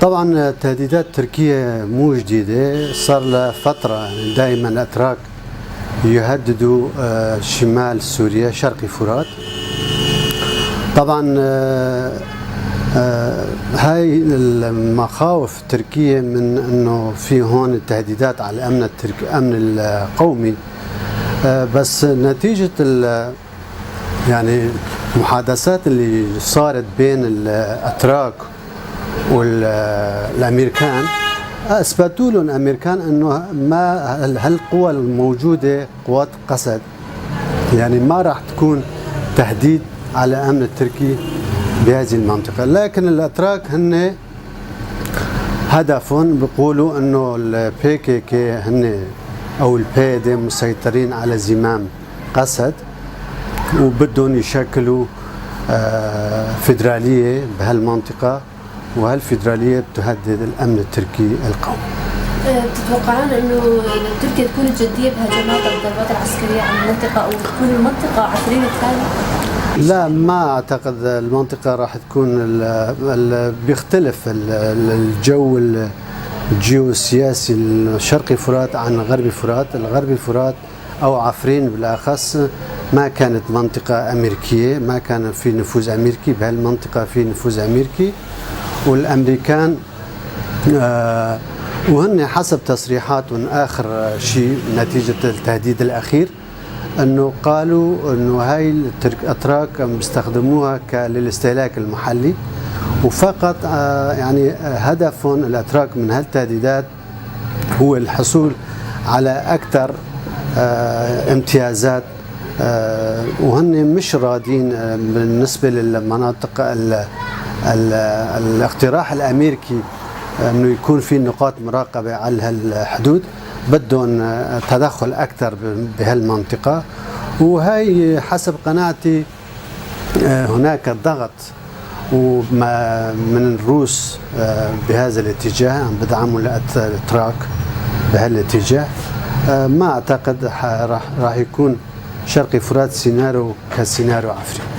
طبعا تهديدات تركيا مو جديدة، صار لها فترة دائما الأتراك يهددوا شمال سوريا شرق فرات. طبعا هاي المخاوف التركية من انه في هون تهديدات على الامن التركي، الامن القومي، بس نتيجة يعني المحادثات اللي صارت بين الاتراك والامريكان، اثبتوا لهم الامريكان انه ما هالقوى الموجودة قوات قسد يعني ما راح تكون تهديد على الامن التركي بهذه المنطقة. لكن الاتراك هن هدفهم بيقولوا انه ال PKK هن او ال PYD مسيطرين على زمام قسد وبدهم يشكلوا فيدرالية بهالمنطقه، وهالفيدراليه بتهدد الامن التركي القومي. بتتوقعون انه تركيا تكون جدية بهجمات او الضربات العسكرية على المنطقة او تكون المنطقة عفرين الثاني؟ لا، ما اعتقد المنطقة راح تكون ال بيختلف الجو الجيوسياسي الشرقي فرات عن غربي فرات. الغربي فرات او عفرين بالاخص ما كانت منطقة امريكية، ما كان في نفوذ امريكي بهالمنطقه، في نفوذ امريكي والامريكان وهن حسب تصريحاتهم اخر شيء نتيجة التهديد الاخير انه قالوا انه هاي الاتراك بيستخدموها للاستهلاك المحلي وفقط، يعني هدفهم الاتراك من هالتهديدات هو الحصول على اكثر امتيازات، وهن مش راضين بالنسبة للمناطق ال ال الاقتراح الامريكي انه يكون في نقاط مراقبة على هالحدود، بدهم تدخل اكثر بهالمنطقه. وهي حسب قناعتي هناك ضغط وما من الروس بهذا الاتجاه، عم بدعموا الاتراك بهالاتجاه. ما اعتقد راح يكون شرقي فرات سيناريو كسيناريو عفرين.